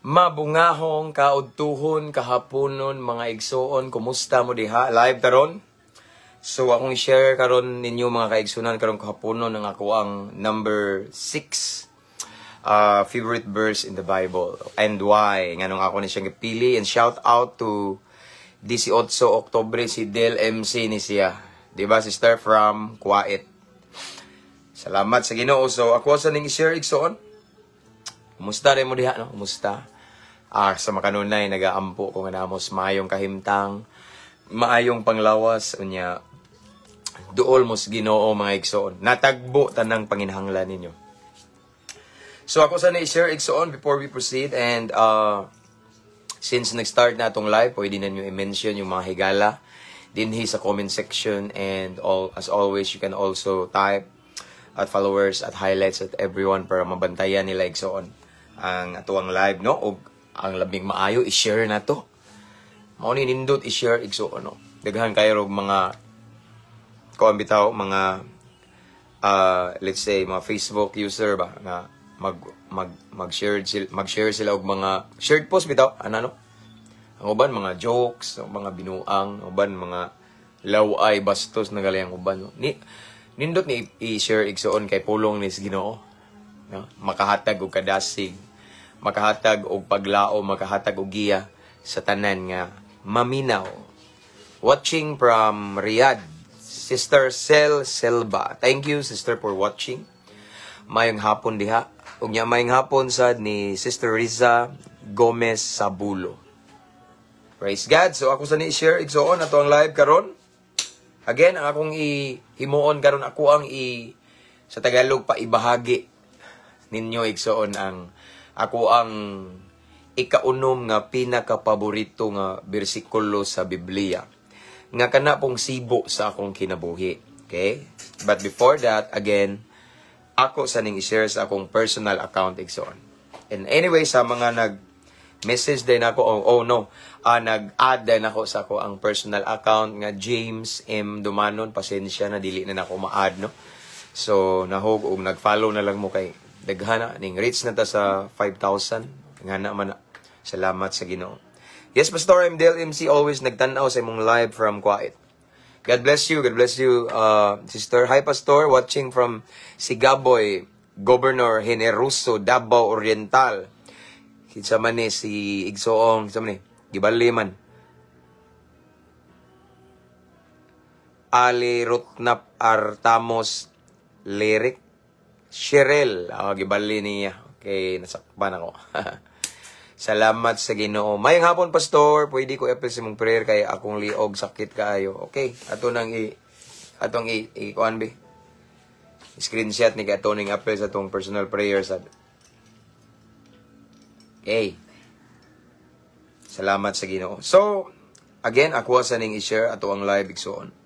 Mabungahong kaudtuhon kahaponon, mga igsoon, kumusta mo diha? Live karon. So akong i-share karon ninyo, mga kaigsunan, karong kahaponon ang ako ang number 6 favorite verse in the Bible and why nganong ako ni siyang gipili. And shout out to 18 Oktobre, si Del MC ni siya. Di ba, sister from Kuwait? Salamat sa Ginoo. So ako sa ning i-share, igsoon. Kumusta rin mo diha, no? Kumusta? Ah, sa makanunay nagaampo ko nga namos maayong kahimtang, maayong panglawas, unya duol mo sa Ginoo, mga igsoon. Natagbo tanang panginahanglan ninyo. So ako sa i-share, igsoon, before we proceed, and since nag-start na atong live, pwede na niyo i-mention yung mga higala dinhi sa comment section, and all as always, you can also type @followers, @highlights, @everyone para mabantayan nila, igsoon, ang atuang live, no? Og ang labing maayo, i-share na to. Mao ni nindot i-share, igsoon, no? Daghan kayo og mga kuan bitaw, mga let's say mga Facebook user ba nga mag mag mag-share sila, mag-share sila og mga shared post bitaw ano, no? Ang uban mga jokes, ang mga binuang, ang uban mga laway, bastos na gali ang uban, no? Ni nindot ni i-share, igsoon, kay pulong ni sa Ginoo, no? Makahatag og kadasig, makahatag og paglao, makahatag og giya sa tanan nga maminaw. Watching from Riyadh, Sister Sel Selva. Thank you, sister, for watching. Mayong hapon diha. Ug nya mayong hapon sad ni Sister Riza Gomez Sabulo. Praise God. So ako sa ni share, igsoon, ato ang live karon. Again, ang akong ihimuon karon, ako ang i sa Tagalog pa ibahagi ninyo, igsoon, ang ako ang ikaunom nga pinakapaborito nga bersikulo sa Biblia nga kana pong sibo sa akong kinabuhi. Okay? But before that, again, ako sa ning i-share sa akong personal account, igsoon. And anyway, sa mga nag message din ako, oh no, nag-add din ako sa ako ang personal account nga James M. Dumanon. Pasensya na, dili na nako ma-add, no? So, nahog og nag-follow na lang mo kay daghana ning reach na ta sa 5,000 nga na man. Salamat sa Ginoo. Yes, Pastor MDL MC, always nagtan-aw sa imong live from Kuwait. God bless you. God bless you, sister. Hi, Pastor, watching from Sigaboy, Governor Generoso, Davao Oriental. Kinsa man ni si Igsoong, kinsa man ni? Gibali man. Ali Rutnap Artamos Lyric Cheryl. Ah, gibali niya. Okay, nasakpan ako. Salamat sa Ginoo. Mayong hapon, Pastor. Pwede ko i-apply sa imong prayer kay akong liog sakit kaayo. Okay, ato nang i atong i, i kuan bi. Screenshot ni kay ato ning apply sa atong personal prayer sad. Okay. Salamat sa Ginoo. So, again, ako sa ning i-share ato ang live, igsoon.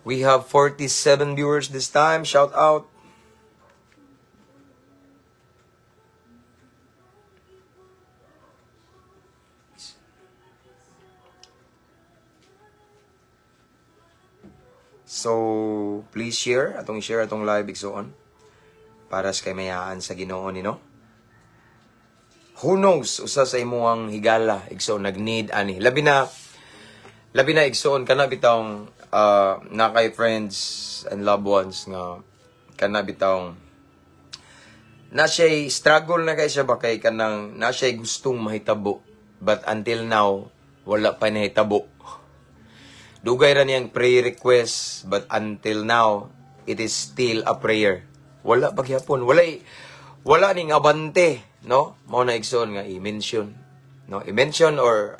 We have 47 viewers this time. Shout out. So, please share. Atong share atong live, igsoon. Para sa kaymayaan sa Ginoo ni, no? Who knows, usa sa imuang higala, igsoon, nag-need ani. Labi na, igsoon, kana bitawng na kay friends and loved ones nga kana bitawng na siya struggle na kay siya ba, kay kanang na siya gustong mahitabo but until now wala pa nahitabo. Dugay ra niyang prayer request but until now it is still a prayer. Wala pa gyapon, wala ning abante, no? Mao na, igsoon, nga i-mention, no, i-mention or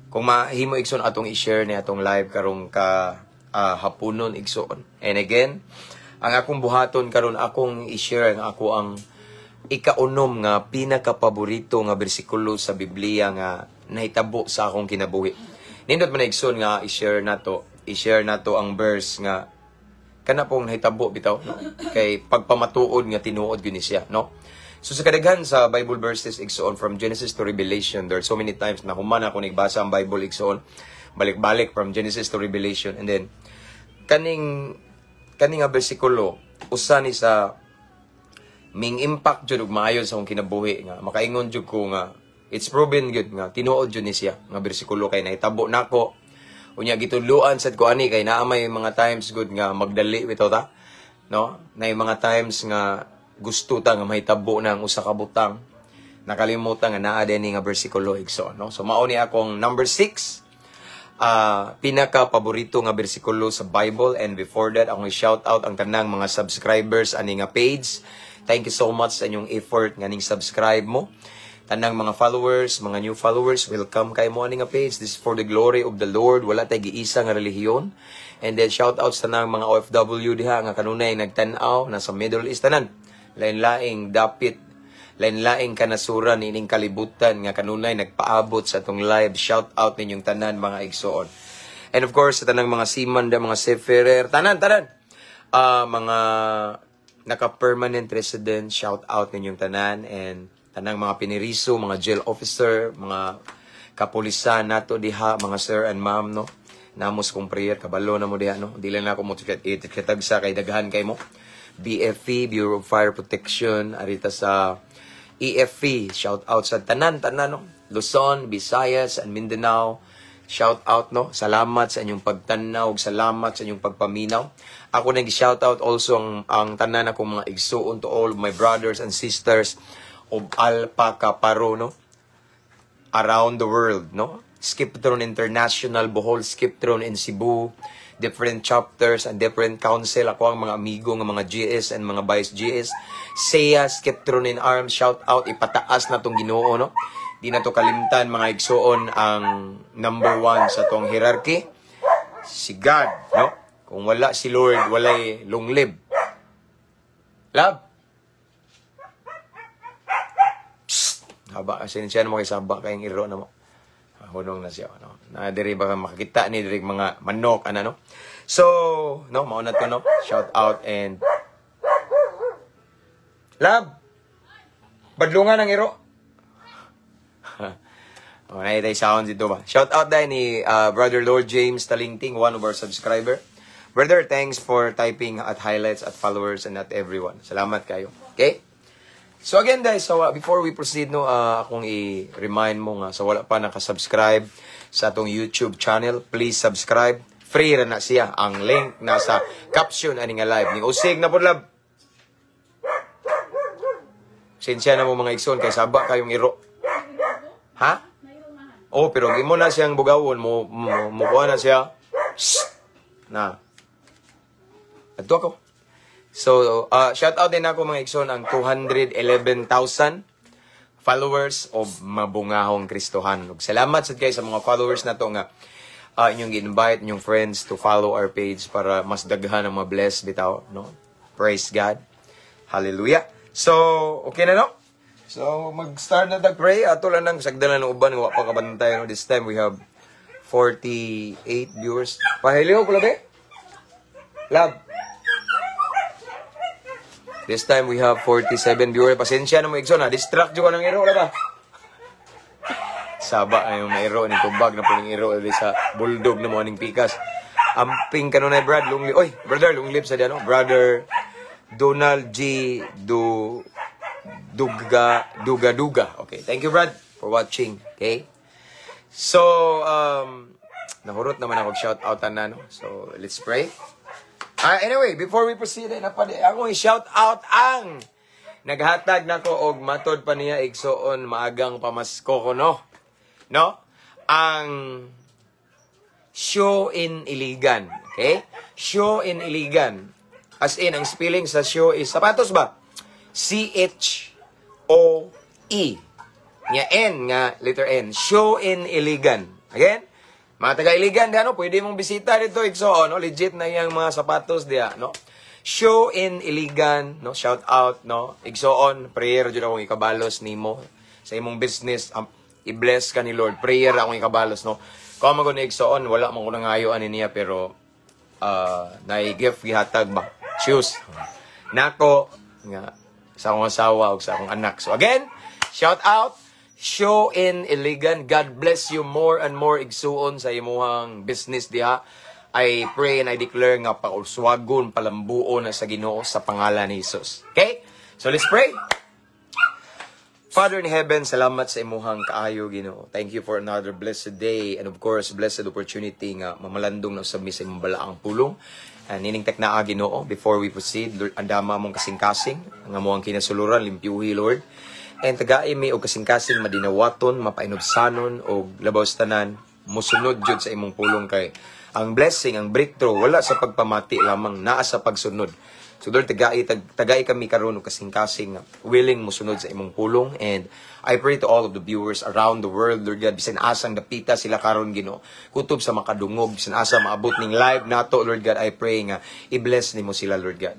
kung mahimo, igsoon, atong i-share ni atong live karong ka hapunon, igsoon. And again, ang akong buhaton karon, akong i-share ang ako ang Ikaunom nga pinakapaborito nga bersikulo sa Biblia nga nahitabo sa akong kinabuhi. Nindot man, igsoon, nga i-share nato ang verse nga kana pong nahitabo bitaw, no? Kay pagpamatuod nga tinuod gyud ni siya, no? So sa kadaghan sa Bible verses, igsoon, from Genesis to Revelation, there are so many times na human ako nagbasa ang Bible, igsoon, balik-balik from Genesis to Revelation, and then kaning nga bersikulo usa ni sa ming impact jud og maayo sa akong kinabuhi nga makaingon jud ko nga it's proven gyud nga tinuod jud ni siya nga bersikulo kay nahitabo nako. Unya gitudloan sad ko ani kay naa may mga times gud nga magdali bitaw ta, no? Nay mga times nga gusto ta nga mahitabo na ang usa ka butang, nakalimutan nga naa din nga bersikulo, igsoon, no? So mao ni akong number 6 pinaka paborito nga bersikulo sa Bible. And before that, akong i-shout out ang tanang mga subscribers ani nga page. Thank you so much sa inyong effort nga ning subscribe mo. Tanang mga followers, mga new followers, welcome kay mo ani nga page. This is for the glory of the Lord. Wala tay giisa nga relihiyon. And then shout out sa tanang mga OFW diha nga kanunay nagtan-aw nasa Middle East, tanan. Lain-laing dapit, lain-laing kanasuran ining kalibutan nga kanunay nagpaabot sa atong live. Shout out ninyong tanan, mga igsoon. And of course, sa tanang mga seaman da, mga seafarer, tanan tanan. Mga naka-permanent resident, shout out ninyong tanan and tanang mga piniriso, mga jail officer, mga kapulisan nato diha, mga sir and ma'am, no. Namos kong prayer, kabalo na mo diha, no. Dili na ako mo sa kay daghan kay mo. BFP, Bureau of Fire Protection, arita sa EFP, shout out sa tanan tanan, no. Luzon, Visayas, and Mindanao. Shout out, no. Salamat sa inyong pagtanaw, salamat sa inyong pagpaminaw. Ako nag shout out also ang tanan akong mga igsuon, to all of my brothers and sisters of Alpha Kaparo, no, around the world, no? Skiptron International, Bohol, Skiptron in Cebu, different chapters and different council. Ako ang mga amigo nga mga GS and mga vice GS. SEA, Skiptron in Arms, shout out, ipataas na tong Ginoo, no? Di na to kalimtan, mga igsuon, ang number one sa tong hierarchy, si God, no? Kung wala si Lord, walay long live. Love! Psst! Haba, siya mo kay saba kayong iro na mo. Hunong na siya, no? Na diri ba makakita ni diri mga manok ana, no? So, no, mao na to, no. Shout out and Love. Badlungan ang iro. Oh, na sound dito ba? Shout out dahil ni Brother Lord James Talingting, one of our subscriber. Brother, thanks for typing at highlights, at followers, and at everyone. Salamat kayo. Okay? So again guys, so before we proceed, no, akong i-remind mo nga sa wala pa nakasubscribe sa atong YouTube channel, please subscribe. Free ra na siya. Ang link nasa caption ani nga live. Ning usig na pod, love. Sensya na mo, mga igsoon, kay saba kayong iro. Ha? Oh, pero gimo na siyang bugawon mo, mo kuha na siya. Shh! Na. Adto ako. So, shout out din ako, mga igsoon, ang 211,000 followers of Mabungahong Kristohan. Ug salamat sad kay sa mga followers na to nga inyong gi-invite inyong friends to follow our page para mas daghan ang ma-bless bitaw, no? Praise God. Hallelujah. So, okay na, no? So, mag-start na tag pray. Ato lang nang sagdalan ng uban nga wa pa kabantay, no? This time we have 48 viewers. Pahiliw ko labi. Love. This time we have 47 viewers. Pasensya na mo, igsoon ha. Distract ko ng iro ba? Saba ay yung iro ni tubag na po ng iro sa bulldog na mo aning pikas. Amping kanunay, Brad, long live. Oy, brother, long live sa diyan, no? Brother Donald G. Du Duga Duga Duga. Okay, thank you, Brad, for watching. Okay? So, nahurot naman ako shout out na, no? So, let's pray. Anyway, before we proceed, ay, napad, akong i-shout out ang naghatag nako og matod pa niya, igsoon, maagang pamasko ko, no? No? Ang Show in Iligan. Okay? Show in Iligan. As in, ang spelling sa show is sapatos ba? CHOE. Nga N, nga letter N. Show in Iligan. Again? Mga taga Iligan diha, no, pwede mong bisita dito, igsoon, no? Legit na yang mga sapatos diha, no? Show in Iligan, no? Shout out, no? Igsoon, prayer jud akong ikabalos nimo sa imong business, i-bless ka ni Lord. Prayer akong ikabalos, no? Kung man ko ni igsoon, wala man ko nangayo ani niya, pero na gift gihatag ba? Choose. Nako nga sa akong asawa ug sa akong anak. So again, shout out Show in Iligan. God bless you more and more, igsuon, sa imuhang business diha. I pray and I declare nga pauswagon, palambuon na sa Ginoo sa pangalan ni Jesus. Okay? So let's pray. Father in heaven, salamat sa imuhang kaayo, Ginoo. Thank you for another blessed day and, of course, blessed opportunity nga mamalandong na usab mi sa imong balaang pulong. And nining teknaa, Ginoo, before we proceed, Lord, andama among kasing-kasing, ang among kinasuluran, limpyuhi, Lord. And tagai mi og kasing-kasing madinawaton, mapainubsanon og labaw sa tanan, musunod jud sa imong pulong kay ang blessing, ang breakthrough, wala sa pagpamati lamang, naa sa pagsunod. So Lord, tagai kami karon og kasing-kasing willing musunod sa imong pulong, and I pray to all of the viewers around the world, Lord God, bisan asang dapita sila karon, Ginoo, kutob sa makadungog, bisan asa maabot ning live nato, Lord God, I pray nga i-bless nimo sila, Lord God.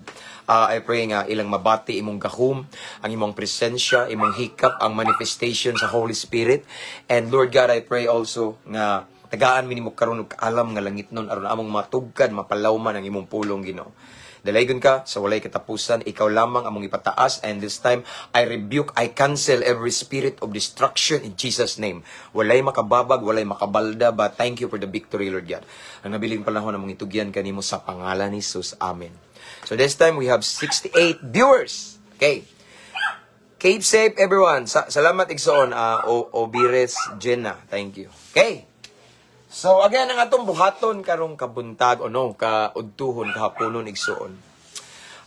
I pray nga ilang mabati imong gahom, ang imong presensya, imong hikap, ang manifestation sa Holy Spirit. And Lord God, I pray also nga tagaan mi nimo karon og kaalam nga langitnon aron among matugkad, mapalawman ang imong pulong, Ginoo. Dalaygon ka sa walay katapusan, ikaw lamang among ipataas, and this time I rebuke, I cancel every spirit of destruction in Jesus' name. Walay makababag, walay makabalda, but thank you for the victory, Lord God. Ang nabiling panahon among itugyan kanimo sa pangalan ni Jesus. Amen. So this time we have 68 viewers. Okay. Keep safe, everyone. Salamat, igsoon, Obires Jenna. Thank you. Okay. So again, ang atong buhaton karong kabuntag o no, kaudtuhon, kahaponon, igsoon.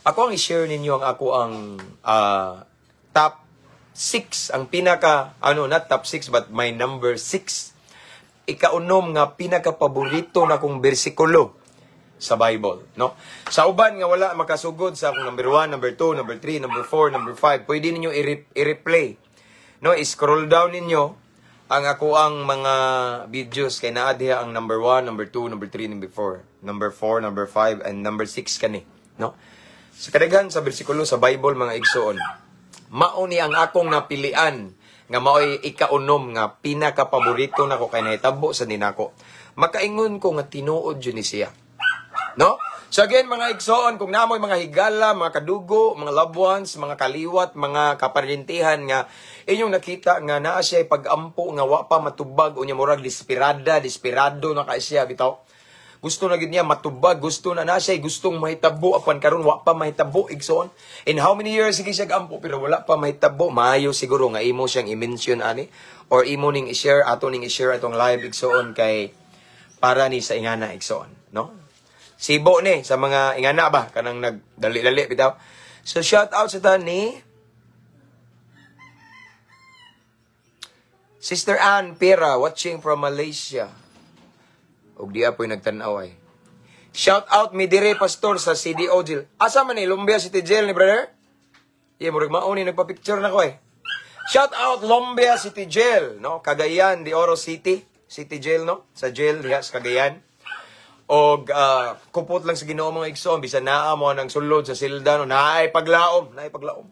Ako ang i-share ninyo ang ako ang top 6, ang pinaka ano, not top 6 but my number 6. Ikaunom nga pinaka paborito na kong bersikulo sa Bible, no? Sa uban nga wala makasugod sa akong number 1, number 2, number 3, number 4, number 5, pwede ninyo i-replay. No, i-scroll down ninyo ang ako ang mga videos kay naa diha ang number 1, number 2, number 3, number 4, number 4, number 5 and number 6 kani, no? Sa kadaghan sa bersikulo sa Bible, mga igsoon, mao ni ang akong napilian nga maoy ikaunom nga pinaka-paborito nako kay nahitabo sa ninako. Makaingon ko nga tinuod jud ni siya. No? So again, mga igsoon, kung namoy mga higala, mga kadugo, mga loved ones, mga kaliwat, mga kaparintihan nga inyong nakita nga naa siya pag-ampo nga wa pa matubag, unya murag desperada, desperado na ka siya bitaw. Gusto na gid niya matubag, gusto na na siya gustong mahitabo apan karon wa pa mahitabo, igsoon. In how many years sige siya gampo pero wala pa mahitabo, maayo siguro nga imo siyang i-mention ani or imo ning i-share, ato ning i-share atong live, igsoon, kay para ni sa ingana, igsoon, no? Sibo ni sa mga ingana ba kanang nagdali-dali bitaw. So shout out sa tan ni Sister Ann Pera watching from Malaysia. Og diya po'y nagtan-aw ay. Shout out mi dire, pastor, sa CDO jail. Asa man ni Lumbia City Jail ni, brother? Yeah, murag mao ni nagpa-picture na ko eh. Shout out Lumbia City Jail, no? Cagayan de Oro City, City Jail, no? Sa jail diha sa Cagayan. Og kupot lang sa Ginoo, mga igsoon, bisan naa mo nang sulod sa silda, no, naay paglaom, naay paglaom.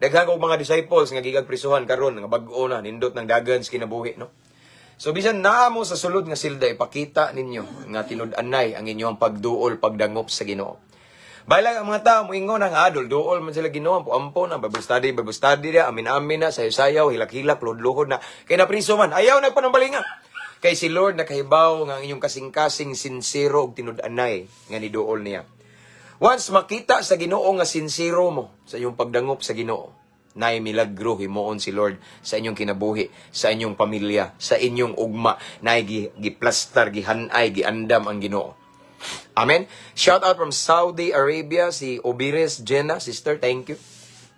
Daghan kog mga disciples nga gigag prisuhan karon nga bag-o na nindot ng dagan sa kinabuhi, no. So bisan naa mo sa sulod nga silda, ipakita ninyo nga tinud-anay ang inyong pagduol, pagdangop sa Ginoo. Balag ang mga tao moingon ang adol, duol man sila Ginoo, ampo-ampo na, Bible study dia, amin-amin na, sayaw-sayaw, hilak-hilak, luhod-luhod na. Kay napriso man, ayaw nagpanumbalinga. Kay si Lord nakahibaw nga ang inyong kasing-kasing sinsero og tinud-anay nga niduol niya. Once makita sa Ginoo nga sinsero mo sa inyong pagdangop sa Ginoo, naay milagro himuon si Lord sa inyong kinabuhi, sa inyong pamilya, sa inyong ugma, naay giplastar, gihanay, giandam ang Ginoo. Amen. Shout out from Saudi Arabia si Obires Jenna, sister, thank you.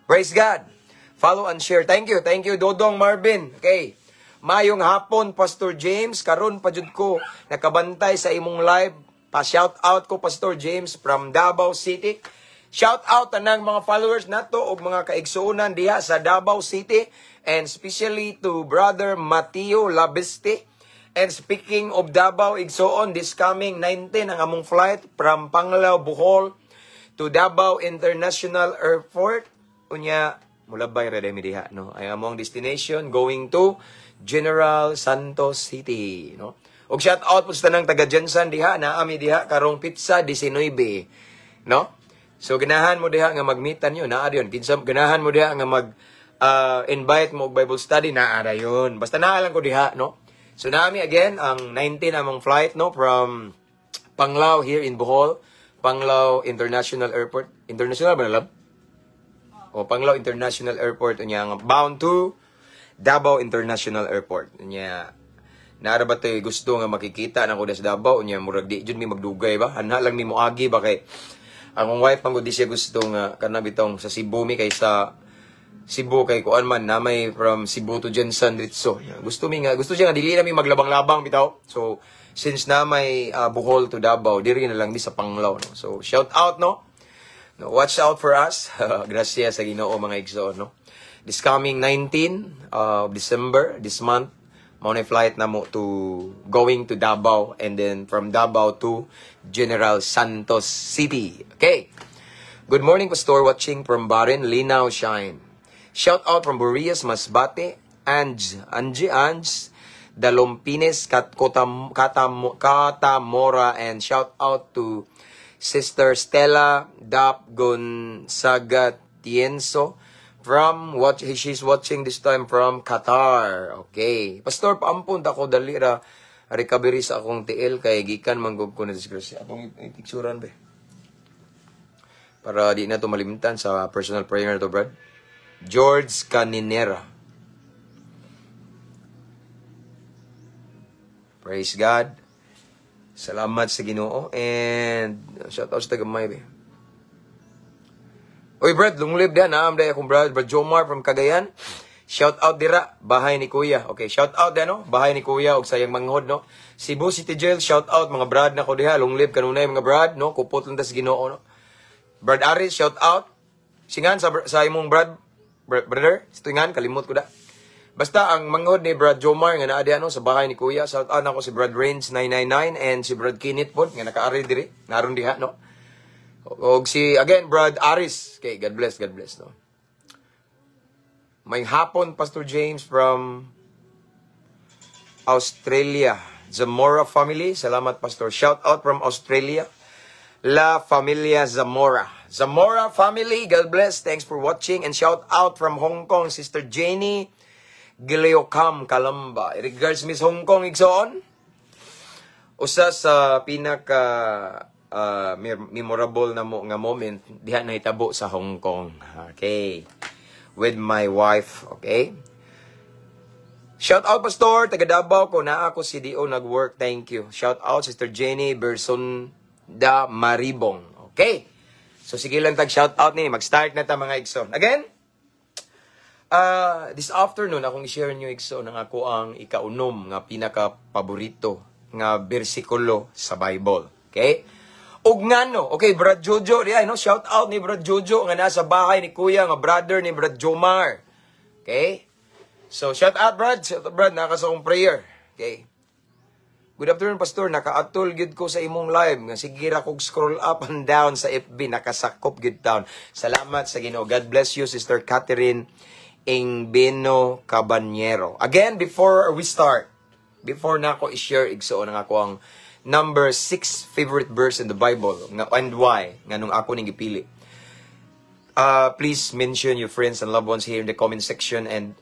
Praise God. Follow and share. Thank you. Thank you, Dodong Marvin. Okay. Mayong hapon, Pastor James, karon pa jud ko nakabantay sa imong live. Pa-shout out ko, Pastor James from Davao City. Shout out tanang mga followers nato og mga kaigsuonan diha sa Davao City, and especially to Brother Mateo Labiste. And speaking of Davao, igsoon, this coming 19 ang among flight from Panglao, Bohol to Davao International Airport. Unya, mulabay ra mi diha, no? Ay among destination going to General Santos City, no? Og shout out po sa tanang taga GenSan diha, naa mi diha karong petsa 19, no? So ganahan mo diha nga magmitan yun, naa diyon. Kinsa ganahan mo diha nga mag invite mo og Bible study, naa ra yun. Basta naa lang ko diha, no? So naa mi again ang 19 among flight, no, from Panglao here in Bohol, Panglao International Airport. International ba na, love? O Panglao International Airport, unya nga bound to Davao International Airport. Unya naa ra ba to'y gusto nga makikita na ko sa Davao, unya murag di jud mi magdugay ba, hanha lang mi moagi ba, kay akong wife man gud di siya gusto nga kana bitong sa Cebu mi, kay sa Cebu kay kuan man na may from Cebu to GenSan diretso. Gusto mi nga, gusto siya nga dili na mi maglabang-labang bitaw. So since na may Bohol to Davao, diri na lang mi sa Panglao, no? So shout out, no? No, watch out for us. Gracias sa Ginoo, mga igsoon, no? This coming 19 of December, this month, mao na flight namo to going to Davao and then from Davao to General Santos City. Okay. Good morning, Pastor. Watching from Barin, Linaw Shine. Shout out from Burias, Masbate, Anj, Angie, Anj, Dalompines, Kat, Kotam, Katam, Katamora, and shout out to Sister Stella Dap Gonzaga Tienzo from what she's watching this time from Qatar. Okay. Pastor, paampon ta ko, dali ra recovery sa akong tiil kay gikan manggug ko na disgrasya. Akong itiksuran be. Para di na to malimtan sa personal prayer na to, Brad. George Caninera. Praise God. Salamat sa Ginoo and shout out sa tagamay be. Oy Brad, long live diyan. Naam day akong brad, Brad Jomar from Cagayan. Shout out dira, bahay ni Kuya. Okay, shout out diyan, no? Bahay ni Kuya og sayang manghod, no? Cebu City Jail, shout out mga brad na ko diha. Long live kanunay mga brad, no? Kupot lang tas Ginoo, no? Brad Aris, shout out. Singan sa imong brad, brother, singan kalimot ko da. Basta ang manghod ni Brad Jomar nga naa diha, no, sa bahay ni Kuya. Shout out nako si Brad Range 999 and si Brad Kinit pod nga nakaari diri, naron diha, no? Og si again Brad Aris. Okay, God bless, God bless, no. May hapon, Pastor James from Australia. Zamora family, salamat, Pastor. Shout out from Australia. La Familia Zamora. Zamora family, God bless. Thanks for watching and shout out from Hong Kong, Sister Jenny Gileocam Kalamba. Regards, Miss Hong Kong, igsoon. Usa sa pinaka memorable na mo nga moment diha nahitabo sa Hong Kong. Okay. With my wife, okay? Shout out, Pastor, taga Davao ko, naa ko CDO nag-work. Thank you. Shout out Sister Jenny Berson da Maribong. Okay. So sige lang tag shout out ni, mag-start na ta, mga igsoon. Again, this afternoon akong i-share niyo, igsoon, ang ako ang ikaunom nga pinaka paborito nga bersikulo sa Bible. Okay? Og ngano, okay, Brad Jojo, di ay, no? Shout out ni Brad Jojo nga nasa bahay ni Kuya nga brother ni Brad Jomar. Okay? So, shout out, Brad, shout out, Brad, naka sa akong prayer. Okay? Good afternoon, Pastor. Nakaatol gyud ko sa imong live. Nga sige ra kog scroll up and down sa FB. Nakasakop gyud town. Salamat sa Ginoo. God bless you, Sister Catherine Ingbeno Cabanyero. Again, before we start, before na ako i-share, igsoon, ang ako ang number 6 favorite verse in the Bible nga, and why nganong ako ning gipili. Please mention your friends and loved ones here in the comment section and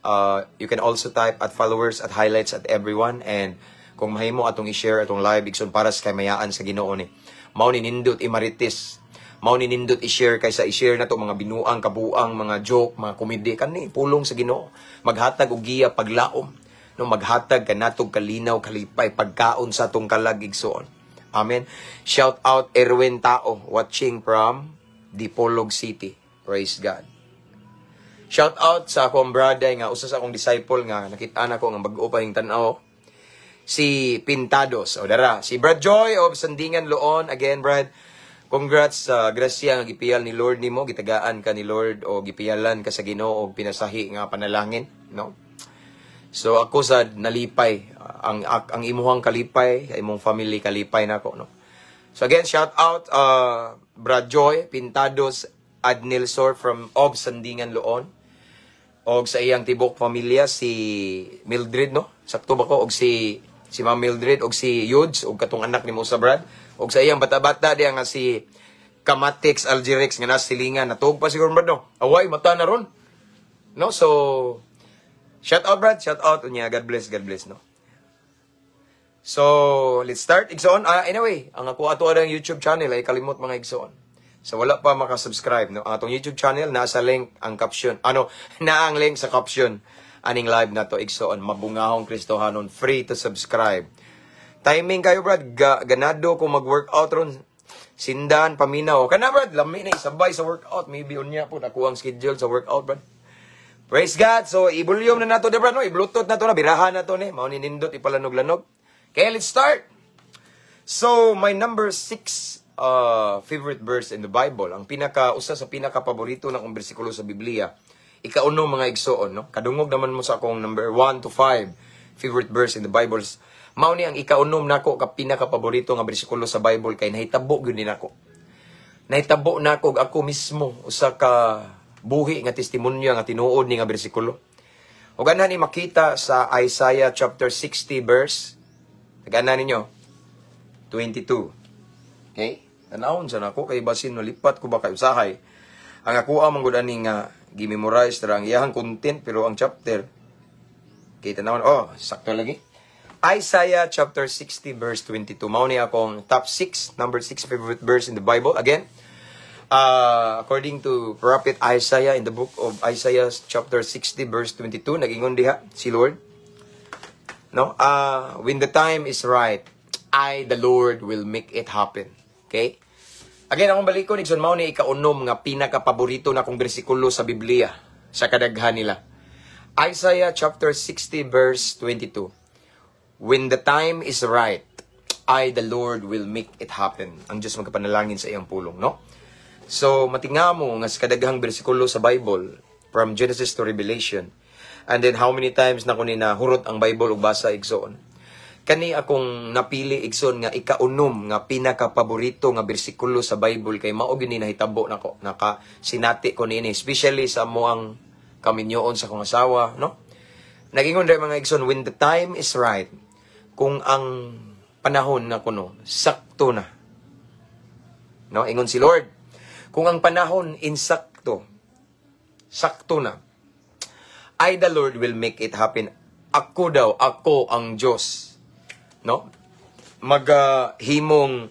you can also type @followers, @highlights, @everyone, and kung mahimo atong i-share atong live, igsoon, para sa kaymayaan sa Ginoo ni. Mao ni nindot imarites. Mao ni nindot i-share kaysa i-share nato mga binuang, kabuang, mga joke, mga komedya kani pulong sa Ginoo. Maghatag og giya, paglaom, no, maghatag kanatog kalinaw, kalipay, pagkaon sa atong kalag, igsoon. Amen. Shout out Erwin Tao watching from Dipolog City. Praise God. Shout out sa akong brother nga usa sa akong disciple nga nakita nako nga bag-o pa yung tan-aw. Si Pintados. O dara, si Brad Joy of Sandingan Loon. Again, Brad, congrats sa grasya nga gipiyal ni Lord nimo, gitagaan ka ni Lord o gipiyalan ka sa Ginoo og pinasahi nga panalangin, no? So ako sa nalipay ang imuhang kalipay, imong family kalipay nako, no. So again, shout out Brad Joy Pintados Adnilsor from of Sandingan, Loon. Og sa iyang tibok pamilya, si Mildred, no? Sakto ba ko? Og si Ma'am Mildred og si Yudes og katong anak nimo sa Brad. Og sa iyang bata-bata diya nga si Kamatix Algerix nga nasa silingan. Natug pa siguro, Brad, no? Away mata na ron. No? So shout out, Brad, shout out unya. God bless, God bless, no? So, let's start, igsoon. Ah, anyway, ang ako ato ang YouTube channel ay kalimot, mga igsoon. So wala pa makasubscribe, no? Ang atong YouTube channel, nasa link ang caption. Ano, na ang link sa caption aning live na to, igsoon. Mabungahong Kristohanon, free to subscribe. Timing kayo, Brad, ganado ko mag-workout ron. Sindan, paminaw. Kana, Brad, lami na isabay sa workout. Maybe unya po ako ang schedule sa workout, Brad. Praise God. So, i-volume na nato, Brad, no? I-Bluetooth na to na, birahan na to ni. Mao ni nindot ipalanog-lanog. Okay, let's start. So, my number 6 favorite verse in the Bible, ang pinaka, usa sa pinaka paborito na kong bersikulo sa Biblia, ikauno, mga igsoon, no? Kadungog naman mo sa akong number 1 to 5 favorite verse in the Bible. Mao ni ang ikaunom nako ka pinaka paborito nga bersikulo sa Bible kay nahitabo gyud ni nako. Nahitabo nako og ako mismo usa ka buhi nga testimonyo nga tinuod ni nga bersikulo. Ug ana ni makita sa Isaiah chapter 60 verse, tagaan ninyo, 22. Okay? Tanawon sa nako kay basin malipat ko ba kay usahay. Ang ako man gud ani nga gi-memorize ra ang iyahang content, pero ang chapter kay tanawon, oh, sakto lagi. Isaiah chapter 60 verse 22. Mao ni akong top 6, number 6 favorite verse in the Bible. Again, according to Prophet Isaiah in the book of Isaiah chapter 60 verse 22, nagingon diha si Lord. No? When the time is right, I, the Lord, will make it happen. Okay? Again, akong balikon, igsoon, mao ni ikaunom nga pinaka-paborito na kong bersikulo sa Biblia sa kadaghan nila. Isaiah chapter 60 verse 22. When the time is right, I, the Lord, will make it happen. Ang Diyos magkapanalangin sa iyang pulong, no? So, matinga mo nga sa kadaghang bersikulo sa Bible, from Genesis to Revelation, and then how many times na ko ni nahurot ang Bible ug basa, igsoon. Kani akong napili, igsoon, nga ikaunom nga pinaka-paborito nga bersikulo sa Bible kay mao gyud ni nahitabo nako, naka sinati ko niini, especially sa amoang kaminyoon sa akong asawa, no? Nagingon rin, mga igsoon, when the time is right, kung ang panahon na kuno sakto na. No, ingon si Lord, kung ang panahon insakto, sakto na, I, the Lord, will make it happen. Ako daw, ako ang Diyos. No? Magahimong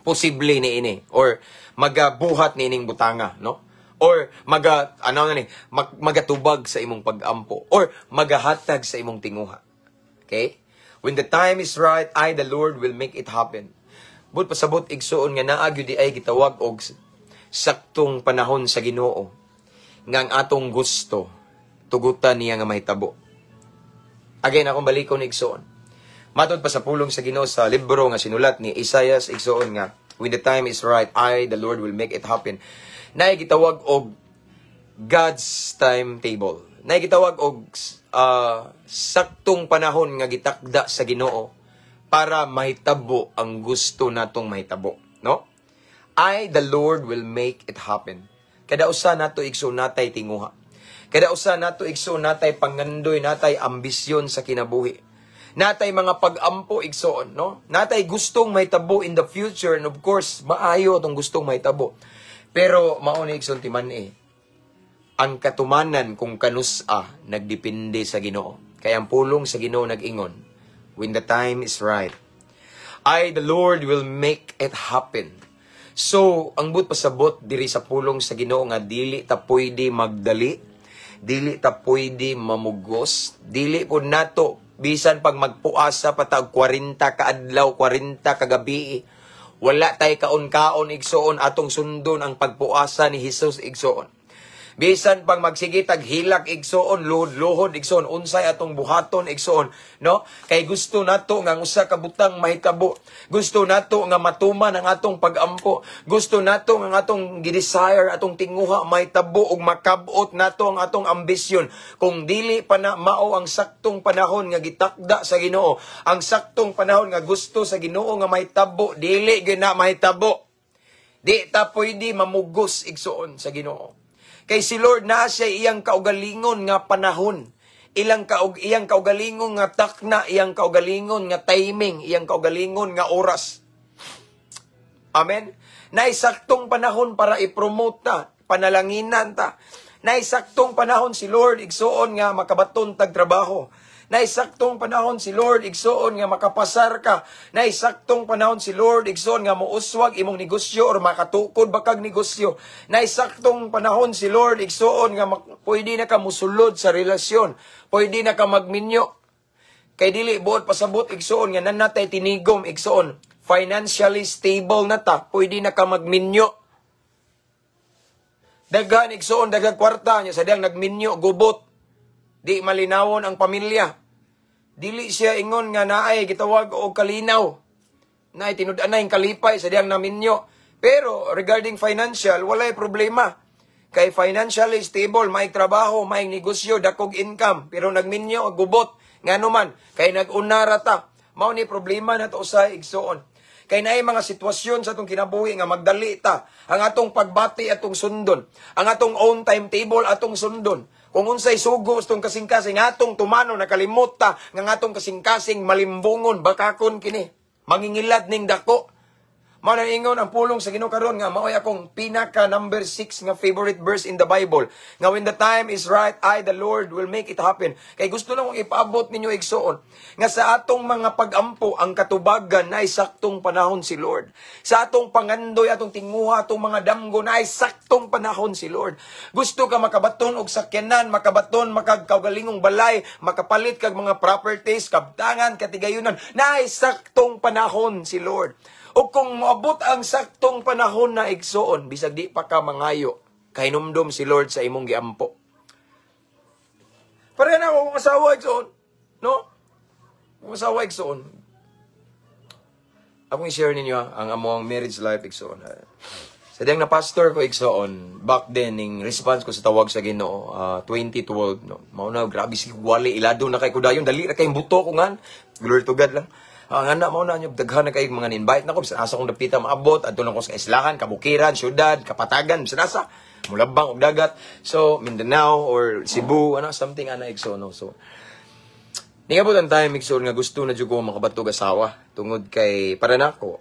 posible ni ini or magabuhat ni ining butanga, no? Or maga ano na ni magatubag sa imong pagampo or magahatag sa imong tinguha. Okay? When the time is right, I, the Lord, will make it happen. But pasabot, igsuon, nga naa gyud di ay gitawag og saktong panahon sa Ginoo nga ang atong gusto tugutan niya nga mahitabo. Again, akong balikon, igsuon. Matod pa sa pulong sa Ginoo sa libro nga sinulat ni Isaiah, igsuon, nga when the time is right, I, the Lord, will make it happen. Naay gitawag og God's timetable. Naay gitawag og saktong panahon nga gitakda sa Ginoo para mahitabo ang gusto natong mahitabo, no? I, the Lord, will make it happen. Kada usa nato, igsoon, natay tinguha. Kada usa nato, igsoon, natay pangandoy, natay ambisyon sa kinabuhi. Natay mga pag-ampo, igsoon, no? Natay gustong mahitabo in the future and of course, maayo atong gustong mahitabo. Pero mao ni, igsoon, timan-i. Ang katumanan kung kanusa nagdepende sa Ginoo. Kaya ang pulong sa Ginoo nag-ingon, when the time is right, I, the Lord, will make it happen. So, ang buot pasabot diri sa pulong sa Ginoo nga dili ta pwede magdali, dili ta pwede mamugos, dili po nato bisan pag magpuasa pa ta og 40 ka adlaw, 40 ka gabi, wala tay kaon-kaon, igsoon, atong sundon ang pagpuasa ni Jesus, igsoon. Bisan pang magsige tag hilak, igsoon, luhod-luhod, igsoon, unsay atong buhaton, igsoon, no? Kay gusto nato nga ang usa ka butang mahitabo. Gusto nato nga matuman ang atong pagampo. Gusto nato nga ang atong gi-desire, atong tinguha mahitabo ug makabot nato ang atong ambisyon. Kung dili pa na mao ang saktong panahon nga gitakda sa Ginoo, ang saktong panahon nga gusto sa Ginoo nga mahitabo, dili gyud na mahitabo. Di ta pwede mamugos, igsoon, sa Ginoo. Kay si Lord naa siya iyang kaugalingon nga panahon. Iyang kaugalingon nga takna, iyang kaugalingon nga timing, iyang kaugalingon nga oras. Amen. Naay saktong panahon para i-promote ta, panalanginan ta. Naay saktong panahon si Lord, igsoon, nga makabaton tag trabaho. Naay saktong panahon si Lord, igsoon, nga makapasar ka. Naay saktong panahon si Lord, igsoon, nga muuswag imong negosyo or makatukod ba kag negosyo. Naay saktong panahon si Lord, igsoon, nga pwede na ka musulod sa relasyon. Pwede na ka magminyo. Kay dili buot pasabot, igsoon, nga naa natay tinigom, igsoon. Financially stable na ta, pwede na ka magminyo. Daghan, igsoon, daghang kwarta niya sa diyang nagminyo, gubot. Di malinawon ang pamilya. Dili siya ingon nga naay gitawag og kalinaw. Naay tinud-anay kalipay sa diyang naminyo. Pero regarding financial, walay problema. Kay financially stable, may trabaho, may negosyo, dakog income, pero nagminyo og gubot. Ngano man, kay nag-una ra ta. Mao ni problema na to sa igsoon. Kay naay mga sitwasyon sa atong kinabuhi nga magdali ta. Ang atong pagbati atong sundon. Ang atong own timetable atong sundon. Kung unsay sugo sa atong kasing-kasing atong tumano, nakalimot ta nga ang atong kasing-kasing malimbungon, bakakon kini. Mangingilad ning dako. Mao na ingon ang pulong sa Ginoo karon nga mao'y akong pinaka number 6 nga favorite verse in the Bible. Nga when the time is right, I, the Lord, will make it happen. Kay gusto lang kong ipaabot ninyo, igsoon, nga sa atong mga pagampo, ang katubagan, naay saktong panahon si Lord. Sa atong pangandoy, atong tinguha, atong mga damgo, naay saktong panahon si Lord. Gusto ka makabaton og sakyanan, makabaton makagkaugalingong balay, makapalit kag mga properties, kabtangan, katigayunan, naay saktong panahon si Lord. O kung moabot ang saktong panahon na, igsoon, bisag di pa ka mangayo, kahinumdom si Lord sa imong giampo. Pareha na akong asawa, igsoon. No? Akong asawa, igsoon. Akong i-share ninyo ang among marriage life, igsoon. Sa diyang na pastor ko, igsoon, back then, ning response ko sa tawag sa Ginoo, 2012, no? Mao na, grabe si wali, ilado na kay kudayon, dali na kay buto ko ngan. Glory to God lang. Ang anak mo na nyo, daghan na kayo mga invite na ko, bisan asa kong dapita maabot, adto lang ko sa islahan, kabukiran, syudad, kapatagan, bisan asa, mulabang og dagat. So, Mindanao or Cebu, ano, something ana, igsoon, no. So, ningabot ang time, igsoon, nga gusto na jud ko makabatog asawa tungod kay para nako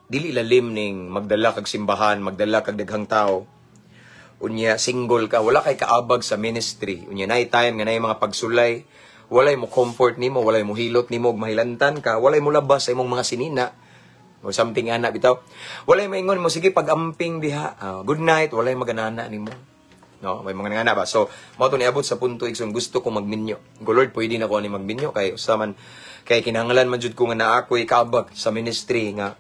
dili lalim ning magdala kag simbahan, magdala kag daghang tao. Unya single ka, wala kay kaabag sa ministry. Unya naay time nga naay mga pagsulay, walay mo comfort nimo, walay mo hilot nimo ug mahilantan ka, walay mo labas sa imong mga sinina or something ana bitaw. Walay maingon mo sige pag-amping diha, good night, walay maganana nimo. No, may mga nangana ba? So, mao to niabot sa punto, igsoon, gusto ko magminyo. Go Lord, pwede na ko ani magminyo kay usa man kay kinahanglan man jud ko nga naa ko'y kaabag sa ministry nga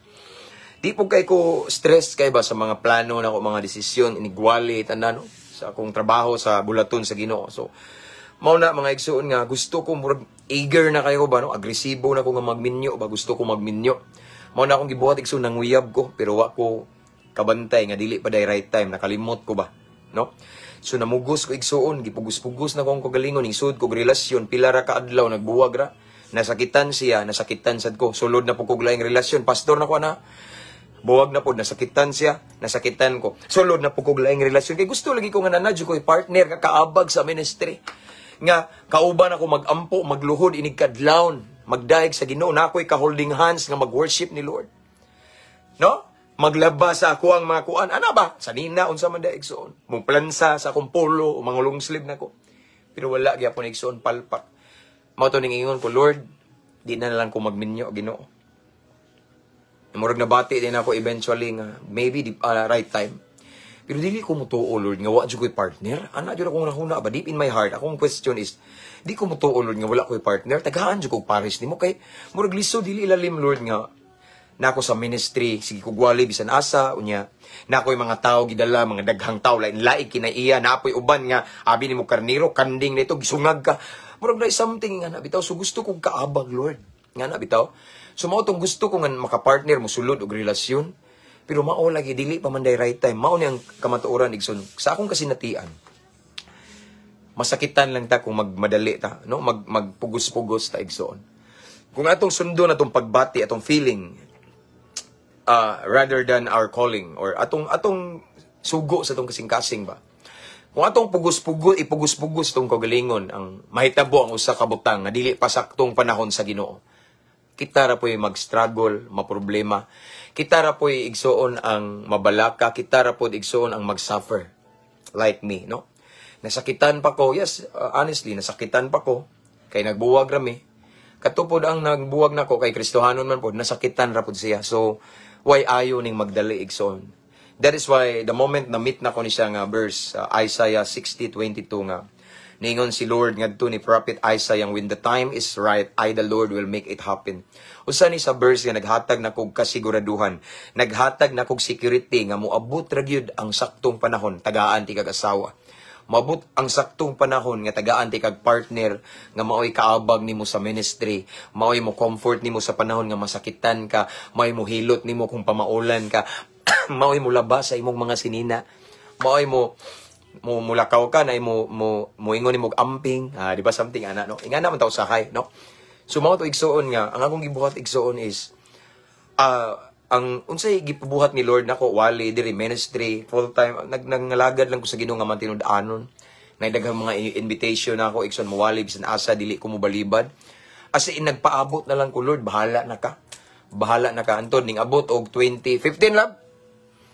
di po kay ko stress kay ba sa mga plano na ko, mga desisyon, inigwali tanan, no? Sa akong trabaho sa bulaton sa Ginoo. So, mao na, mga igsoon, nga gusto ko, murag eager na kayo ba, no, agresibo na ko nga magminyo ba, gusto ko magminyo. Mao na akong gibuhat, igsoon, nanguyab ko, pero wa ko kabantay nga dili pa day right time, nakalimot ko ba, no? So namugos ko, igsuon, gipugos-pugos na ko ang kagalingon, isud ko relasyon, pila ra ka adlaw nagbuwag ra. Nasakitan siya, nasakitan sad ko. Sulod na po kog laing relasyon, pastor na ko na. Buwag na po, nasakitan siya, nasakitan ko. Sulod na po kog laing relasyon. Kay gusto lagi ko nga naa jud ko'y partner nga kaabag sa ministry. Nga kauban ako magampo, magluhod, inig kadlawon, magdayeg sa Ginoo, na ako'y ka-holding hands nga mag-worship ni Lord. No? Maglaba sa ako ang mga kuan. Ana ba? Sa nina, unsa man da, igsoon. Mong plansa sa akong polo, o mga long sleeve na ko. Pero wala gyapon, igsoon, palpak. Mao to ning ingon ko, "Lord, di na lang ko magminyo, Ginoo." Murag nabati din ako eventually nga maybe the right time. Pero dili ko mutuo, Lord, nga wa jud ko'y partner. Ana jud akong nahuna ba, deep in my heart. Akong question is, di ko mutuo, Lord, nga wala ko'y partner. Tagaan jud kog pares nimo kay murag lisod, dili ilalim, Lord, nga Nako sa ministry, sige kog wali bisan asa, unya nako yung mga tao gidala, mga daghang tao, lain lain kinaiya, napoy uban nga abi nimo karniro, kanding nito gisungag ka. Murag na something nga na bitaw. So gusto kong kaabag, Lord. Nga na bitaw. So mao tong gusto ko nga makapartner, mosulod og relasyon. Pero mao lagi, dili pa man day right time. Mao ni ang kamatuoran, igsoon. Sa akong kasinatian, masakitan lang ta kung magmadali ta, no? Magpugos-pugos ta, igsoon. Kung atong sundon atong pagbati, atong feeling rather than our calling or atong sugo sa atong kasing-kasing ba. Kung atong pugos-pugos, ipugos-pugos itong kagalingon, ang mahitabo ang usa ka butang nga dili pa saktong panahon sa Ginoo. Kita ra po'y mag-struggle, maproblema. Kita ra po'y, igsoon, ang mabalaka, kita ra po'y, igsoon, ang mag-suffer. Like me, no? Nasakitan pa ko, yes, honestly, nasakitan pa ko. Kay nagbuwag rami. Katupod ang nagbuwag nako kay Kristohanon man pod, nasakitan ra pod siya. So, why ayo ning magdali, igsoon? That is why the moment na meet na ko ni siya nga verse, Isaiah 60:22 nga ningon si Lord ngadto ni Prophet Isaiah, "When the time is right, I the Lord will make it happen." Usa ni sa verse nga naghatag na kog kasiguraduhan, naghatag na kog security nga moabot ra gyud ang saktong panahon, tagaan ti kag asawa. Moabot ang saktong panahon nga tagaan ti kag partner nga maoy kaabag nimo sa ministry, maoy mo comfort nimo sa panahon nga masakitan ka, maoy mo hilot nimo kung pamaulan ka, maoy mo labas sa imong mga sinina, maoy mo mo mulakaw ka na mo mo moingon nimo og amping, ah, di ba, something ana, no? Ingana man ta usahay, no? So mao to, igsuon, nga ang akong gibuhat, igsuon, is ang unsay gipabuhat ni Lord nako, wali diri, ministry full time, nangalagad lang ko sa Ginoo nga matinud-anon. Nay daghang mga invitation nako, igsoon, mowali bisan asa, dili ko mobalibad. As in, nagpaabot na lang ko, "Lord, bahala na ka, bahala na ka." Anton ning abot og 2015 lab,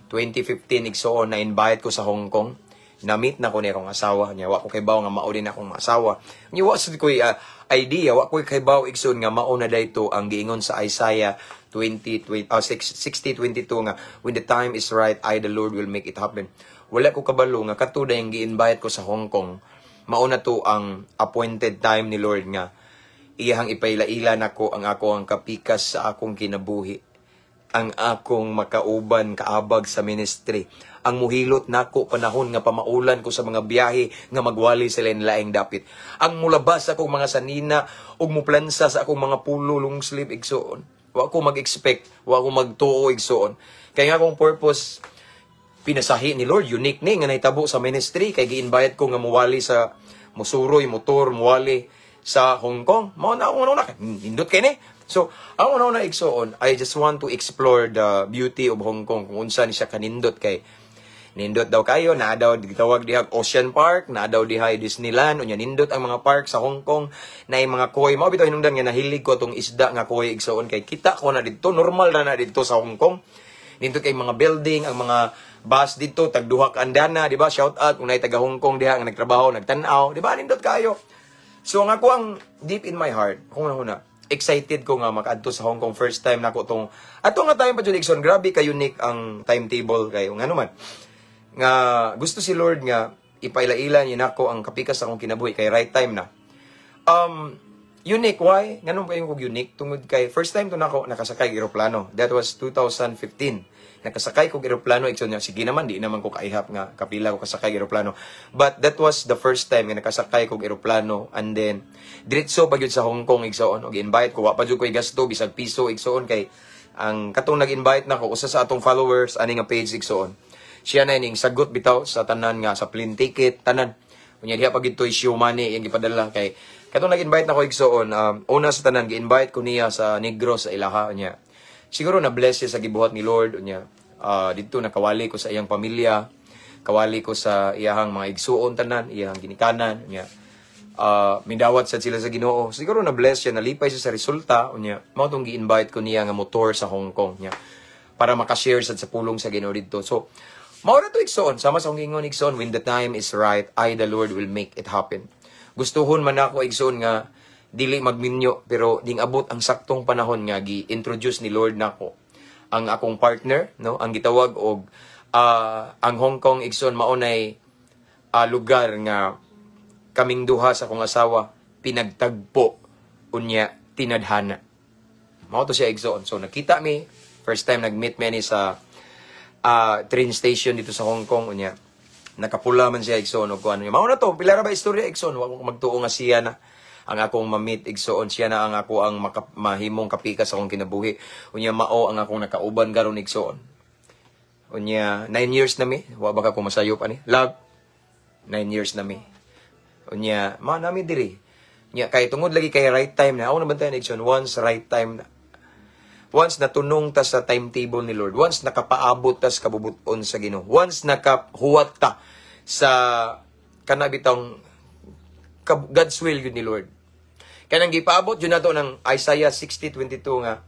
2015, igsoon, na invite ko sa Hong Kong. Na-meet na ko ni akong asawa niya. Wa ko kaybaw nga mao din akong asawa niya. Wa sad ko'y idea, wa ko'y kaybaw, igsoon, nga mao na dayto ang giingon sa Isaiah 20, 20 60:22 nga "When the time is right, I the Lord will make it happen." Wala ko kabalo nga kato yung gi-invite ko sa Hong Kong, mao na to ang appointed time ni Lord nga iyahang ipailaila nako ang ako ang kapikas sa akong kinabuhi, ang akong makauban, kaabag sa ministry, ang muhilot nako panahon nga pamaulan ko sa mga biyahe nga magwali sa lain-laing dapit, ang mulabas sa akong mga sanina ug muplansa sa akong mga polo long sleeve, igsoon. Wa ko mag-expect, wa ko magtuo, igsoon. Kay nga akong purpose pinasahi ni Lord, unique ni nga nahitabo sa ministry kay gi-invite ko nga muwali sa musuroy motor, muwali sa Hong Kong. Mao na akong una, nindot kay ni. So, ang una, igsoon, I just want to explore the beauty of Hong Kong, kung unsa ni siya kanindot, kay nindot daw kayo, naa daw gitawag diha Ocean Park, naa daw diha Disneyland, unya nindot ang mga park sa Hong Kong, na mga koi. Mao bitaw hinungdan nga nahilig ko tong isda nga koi, igsoon, kay kita ko na didto, normal na na didto sa Hong Kong. Nindot kay mga building, ang mga bus didto tag duha ka andana, di ba? Shout out kung naay taga Hong Kong diha nga nagtrabaho, nagtan-aw, di ba? Nindot kayo. So ang ako ang deep in my heart, kung una, excited ko nga makaadto sa Hong Kong, first time nako tong ato nga time pa jud, igsoon. Grabe ka unique ang timetable kayo, ngano man nga gusto si Lord nga ipaila-ila niya nako ang kapikas sa akong kinabuhi kay right time na. Unique why? Nganong kayo kog unique? Tungod kay first time to nako nakasakay og eroplano. That was 2015. Nakasakay kog eroplano, igsoon niya. Sige naman, di naman ko kaihap nga kapila ko kasakay og eroplano. But that was the first time nga nakasakay kog eroplano and then diretso pa gyud sa Hong Kong, igsoon. Og invite ko, wa pa jud ko gasto bisag piso, igsoon, kay ang katong nag-invite nako usa sa atong followers ani nga page, igsoon. Siya na ning sagot bitaw sa tanan nga sa plane ticket, tanan. Unya diha pa gid to'y show money iyang gipadala kay katong nag-invite nako, igsoon, una sa tanan gi-invite ko niya sa Negros sa ilaha niya. Siguro na bless siya sa gibuhat ni Lord unya. Didto nakawali ko sa iyang pamilya, kawali ko sa iyahang mga igsuon tanan, iyahang ginikanan unya. Mindawat sad sila sa Ginoo. Siguro na bless siya, nalipay siya sa resulta unya. Mao tong gi-invite ko niya nga motor sa Hong Kong niya para makashare sad sa pulong sa Ginoo didto. So, mao na to, igsoon. Sama sa akong giingon, igsoon, when the time is right, I the Lord will make it happen. Gustuhon man ako, igsoon, nga dili magminyo, pero ding abot ang saktong panahon nga gi-introduce ni Lord nako ang akong partner, no? Ang gitawag og ang Hong Kong, igsoon, mao nay lugar nga kaming duha sa akong asawa pinagtagpo unya tinadhana. Mao to siya, igsoon. So nakita mi First time nag-meet mi ani sa train station dito sa Hong Kong, unya. Nakapula man siya, igsoon, og kuan. Mao na to, pila ra ba istorya, igsoon, wa ko magtuo nga siya na ang akong ma-meet, igsoon, siya na ang ako ang mahimong kapikas sa akong kinabuhi. Unya mao ang akong nakauban karon, igsoon. Unya 9 years na mi, wa ba ka ko masayop ani? Love, 9 years na mi. Unya, mao nami diri. Unya kay tungod lagi kay right time na. Ako nabantayan, igsoon, once right time na. Once natunong ta sa timetable ni Lord, once nakapaabot ta sa kabubuton sa Ginoo, once nakahuwat ta sa kana bitong God's will yun ni Lord. Kanang gipaabot yun nato ng Isaiah 60:22 nga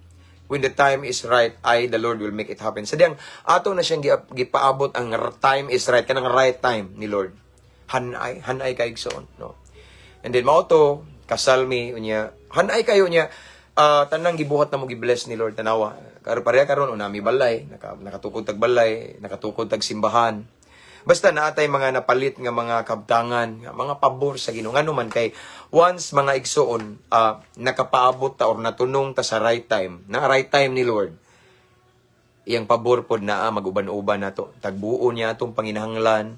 when the time is right, I, the Lord, will make it happen. Sa diyang ato na siyang gipaabot ang time is right, kanang right time ni Lord. Hanay, hanay kay, igsoon, no? And then mao to, kasal mi, unya, hanay kayo niya, tanang gibuhat na mo gi-bless ni Lord, tanawa. Karon pareha karon una mi balay, nakatukod tag balay, nakatukod tag simbahan. Basta naatay mga napalit nga mga kabtangan, nga mga pabor sa Ginoo. Ngano man kay once, mga igsoon, nakapaabot ta or natunong ta sa right time, na right time ni Lord, iyang pabor pod naa maguban-uban nato. Tagbuo niya atong panginahanglan,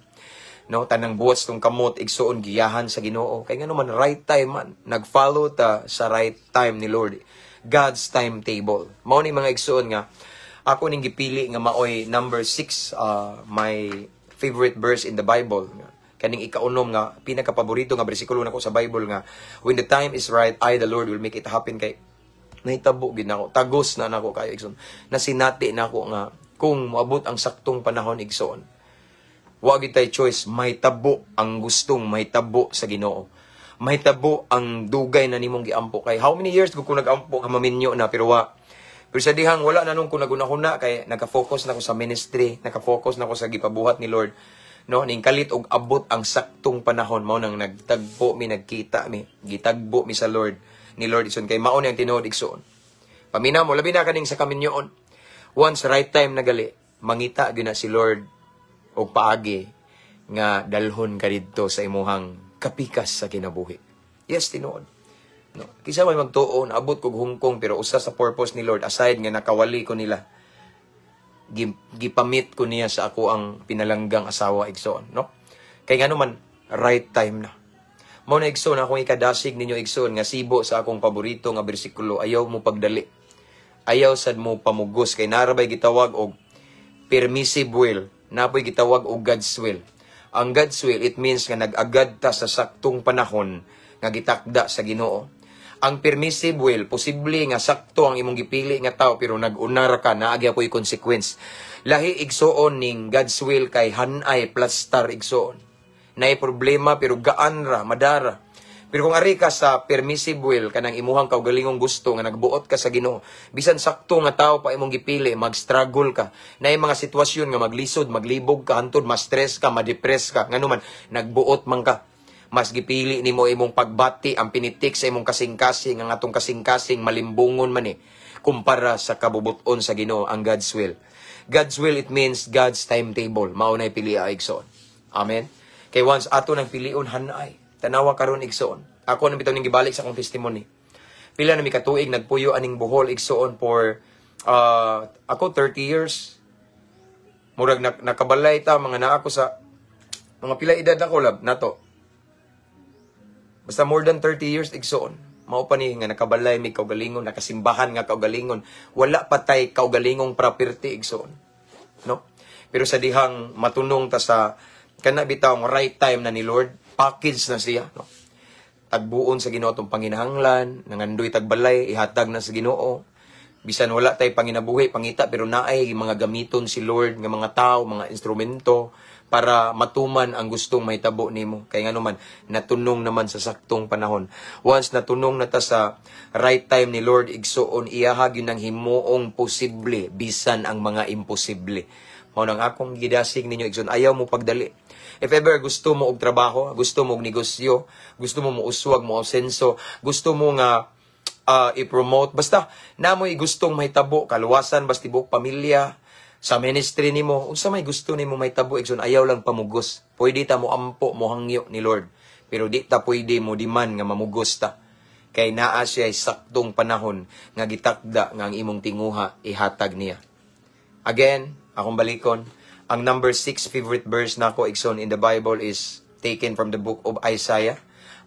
no? Tanang buhat tong kamot, igsoon, giyahan sa Ginoo. Kay ngano man right time man, nag-follow ta sa right time ni Lord. God's timetable. Mao ni, mga igsoon, nga ako ning gipili nga maoy number 6, my favorite verse in the Bible. Kaning ikaunom nga pinakapaborito nga bersikulo nako sa Bible nga when the time is right, I, the Lord, will make it happen, kay nahitabo gid nako, tagos na nako kayo, igsoon. Nasinati nako nga kung moabot ang saktong panahon, igsoon, wa gid tay choice, mahitabo ang gustong mahitabo sa Ginoo. Mahitabo ang dugay na nimong giampo, kay how many years ko nag-ampo nga maminyo na, pero wa. Pero sa dihang wala na nung ko nagunahuna kay naka-focus na ko sa ministry, naka-focus na ko sa gipabuhat ni Lord. No, ning kalit og abot ang saktong panahon, mao nang nagtagpo mi, nagkita mi, gitagbo mi sa Lord ni Lord, igsoon, kay mao ni ang tinuod, igsoon. Pamina mo, labi na kaning sa kaminyoon. Once right time na gali, mangita gyud na si Lord og paagi nga dalhon ka didto sa imuhang kapikas sa kinabuhi. Yes, tinuod. No. Kisa may magtuo, naabot kog Hong Kong, pero usa sa purpose ni Lord, aside nga nakawali ko nila, gipamit ko niya sa ako ang pinalanggang asawa, igsoon, no? Kay ngano man right time na. Mao na, igsoon, akong ikadasig ninyo, igsoon, nga sibo sa akong paborito nga bersikulo, ayaw mo pagdali. Ayaw sad mo pamugos kay narabay gitawag og permissive will, napoy gitawag og God's will. Ang God's will, it means nga nag-agad ta sa saktong panahon nga gitakda sa Ginoo. Ang permissive will, posible nga sakto ang imong gipili nga tao pero nag-una ra ka, naa gyapoy consequence. Lahi, igsoon, ning God's will kay hanay plastar, igsoon. Naay problema pero gaan ra, madara. Pero kung ari ka sa permissive will, kanang imuhang kaugalingong gusto nga nagbuot ka sa Ginoo, bisan sakto nga tao pa imong gipili, mag-struggle ka. Naay mga sitwasyon nga maglisod, maglibog ka, hantod ma-stress ka, ma-depress ka. Ngano man nagbuot man ka. Mas gipili nimo imong pagbati ang pinitik sa imong kasing-kasing, ang atong kasing-kasing malimbungon man eh kumpara sa kabubuton sa Ginoo, ang God's will. God's will, it means God's timetable. Mao nay pili, igsoon. Amen. Kay once ato nang pilion, hanay. Tanawa karon, igsoon. Ako nang bitaw ning gibalik sa akong testimony. Pila na mi katuig nagpuyo aning Bohol, igsoon, for ako 30 years. Murag nakabalay ta mga naa ko sa mga pila edad ako, lab nato. Basta more than 30 years, igsoon. Mao pa ni nga nakabalay mi kaugalingon, nakasimbahan nga kaugalingon. Wala pa tay kaugalingong property, igsoon. No? Pero sa dihang matunong ta sa kana bitawng right time na ni Lord, package na siya, no? Tagbuon sa Ginoo atong panginahanglan, nangandoy tagbalay, ihatag na sa Ginoo. Bisan wala tay panginabuhi, pangita, pero naay mga gamiton si Lord nga mga tao, mga instrumento para matuman ang gustong mahitabo nimo. Kay ngano man natunong naman sa saktong panahon. Once natunong na ta sa right time ni Lord, igsoon, iyaha gyud ang himuong posible bisan ang mga imposible. Mao nang akong gidasig ninyo, igsoon, ayaw mo pagdali. If ever gusto mo og trabaho, gusto mo og negosyo, gusto mo mouswag, mo asenso, gusto mo nga i-promote, basta namoy gustong mahitabo, kaluwasan, basta tibuok pamilya, sa ministry nimo, unsa may gusto nimo mahitabo, igsoon, ayaw lang pamugos. Pwede ta mo ampo, mo hangyo ni Lord, pero di ta pwede mo demand nga mamugos ta. Kay naa siya saktong panahon nga gitakda nga ang imong tinguha ihatag niya. Again, akong balikon, ang number 6 favorite verse nako, igsoon, in the Bible is taken from the book of Isaiah.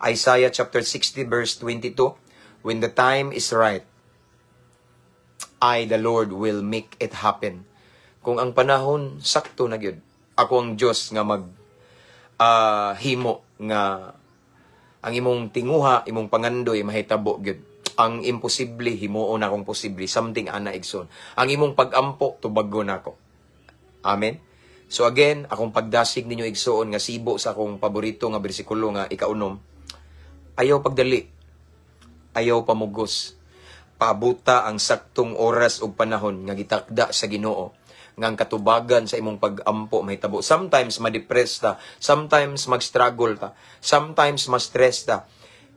Isaiah chapter 60 verse 22. "When the time is right, I, the Lord, will make it happen." Kung ang panahon sakto na gyud, ako ang Dios nga mag himo nga ang imong tinguha, imong pangandoy mahitabo gyud. Ang imposible himuon akong posible, something ana, igsoon. Ang imong pagampo tubagon nako. Amen. So again, akong pagdasig ninyo, igsoon, nga sibo sa akong paborito nga bersikulo nga ikaunom. Ayaw pagdali. Ayaw pamugos. Paabuta ang saktong oras ug panahon nga gitakda sa Ginoo nga ang katubagan sa imong pag-ampo mahitabo. Sometimes ma-depress ta, sometimes mag-struggle ta, sometimes ma-stress ta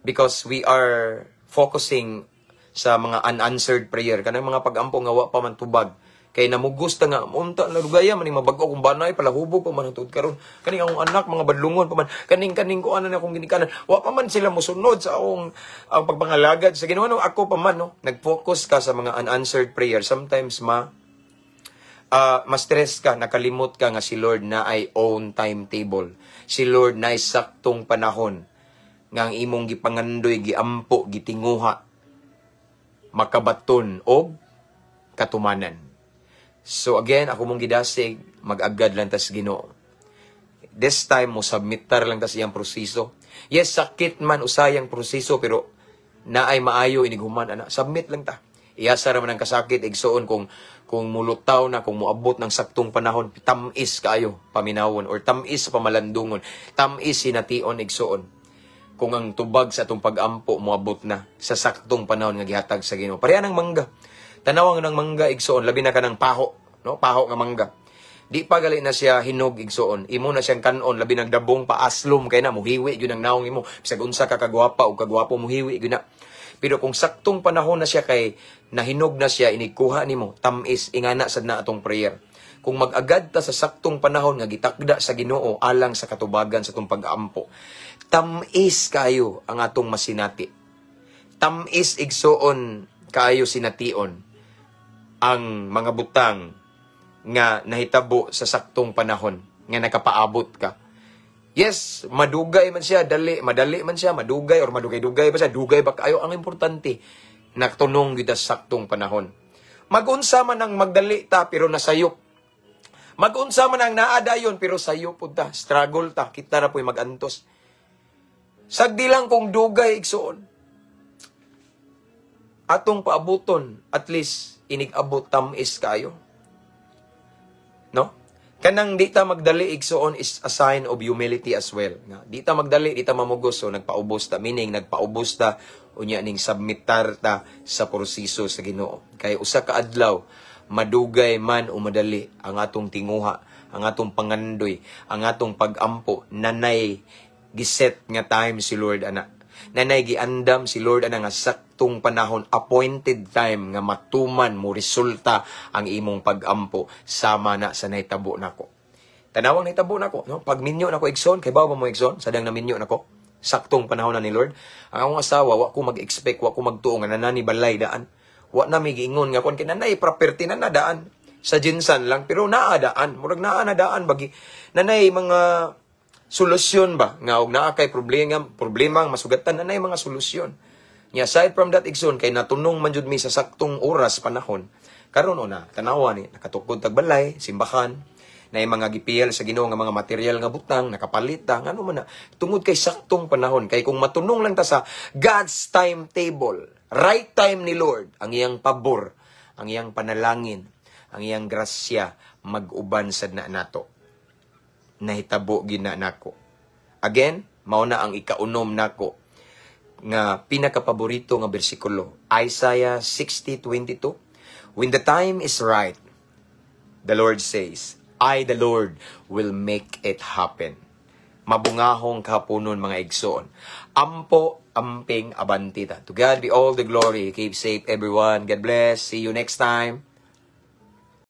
because we are focusing sa mga unanswered prayer, kanang mga pag-ampo nga wa pa man tubag. Kay namugos ta nga unta na lugaya man ning mabag-o kung banay palahubog pa man ang tuod karon. Kaning akong anak mga badlungon pa man. Kaning ko ana na akong ginikanan. Wa pa man sila mosunod sa akong ang pagpangalagad sa Ginoo. No, ako pa man, no. Nag-focus ka sa mga unanswered prayer. Sometimes ma-stress ka, nakalimot ka nga si Lord naay own timetable. Si Lord naay saktong panahon nga ang imong gipangandoy, giampo, gitinguha, makabaton og katumanan. So again, ako mong gidasig, mag-agad lang tas Ginoo. This time, mo submitar lang tas iyang proseso. Yes, sakit man usayang proseso, pero naay maayo inighuman ana. Submit lang ta. Iyasa ra man ang kasakit, igsoon, kung mulutaw na, kung muabot ng saktong panahon, tamis kaayo paminawon or tamis pamalandungon, tamis sination, igsoon. Kung ang tubag sa atong pag-ampo moabot na sa saktong panahon nga gihatag sa Ginoo. Pareha ng mangga. Tanawang ng mangga, igsoon, labi na kanang paho, no? Paho nga mangga. Di pa gali na siya hinog, igsoon. Imo na siyang kanon, labi nagdabong pa, aslom kay na muhiwi gyud ang naong imo. Bisag unsa ka kagwapa o kagwapo, muhiwi gyud na. Pero kung saktong panahon na siya kay nahinog na siya, inigkuha nimo, tamis, ingana sad na atong prayer. Kung mag-agad ta sa saktong panahon nga gitakda sa Ginoo alang sa katubagan sa atong pag-ampo, tamis kayo ang atong masinati. Tamis, igsoon, kaayo sination ang mga butang nga nahitabo sa saktong panahon nga nakapaabot ka. Yes, madugay man siya, dali, madali man siya, madugay or madugay-dugay ba siya, dugay ba kayo, ang importante natunong gyud sa saktong panahon. Magunsa man ang magdali ta pero nasayop. Magunsa man ang naa dayon pero sayop pud ta, struggle ta, kita ra po'y magantos. Sagdi lang kung dugay, igsoon. Atong paabuton, at least inig-abot tamis kayo. No? Kanang di ta magdali, igsoon, is a sign of humility as well. Nga, di ta magdali, di ta mamugos, so nagpaubos ta, meaning nagpaubos ta unya ning submitar ta sa proseso sa Ginoo. Kay usa ka adlaw, madugay man o madali ang atong tinguha, ang atong pangandoy, ang atong pagampo, nanay giset nga time si Lord ana. Nanay giandam si Lord ana nga saktong panahon, appointed time nga matuman mo resulta ang imong pagampo sama na sa nahitabo nako. Tanawang nahitabo nako, no? Pagminyo nako, igsoon, kay ba mo, igsoon, sadang naminyo nako. Saktong panahon na ni Lord. Ang akong asawa, wa ko mag-expect, wa ko magtuo nga nanani balay daan. Wa na mi giingon nga kon kay nanay property na nadaan sa GenSan lang, pero naa daan, murag naa na daan bagi nanay mga solusyon ba nga og naa kay problema, problema ang masugatan, nanay mga solusyon. Nya aside from that, igsoon, kay natunong man jud mi sa saktong oras, panahon, karon una tanawa ni nakatukod tag balay, simbahan, na mga gipiyal sa Ginoo nga mga material nga butang, nakapalit ta, ngano man na tungod kay saktong panahon. Kay kung matunong lang ta sa God's timetable, right time ni Lord, ang iyang pabor, ang iyang panalangin, ang iyang grasya mag-uban sad na nato. Nahitabo gina nako. Again, mao na ang ikaunom nako nga pinakapaborito nga bersikulo, Isaiah 60:22. "When the time is right," the Lord says, "I, the Lord, will make it happen." Mabungahong kahaponon, mga igsoon. Ampo, amping, abanti ta. To God be all the glory. Keep safe, everyone. God bless. See you next time.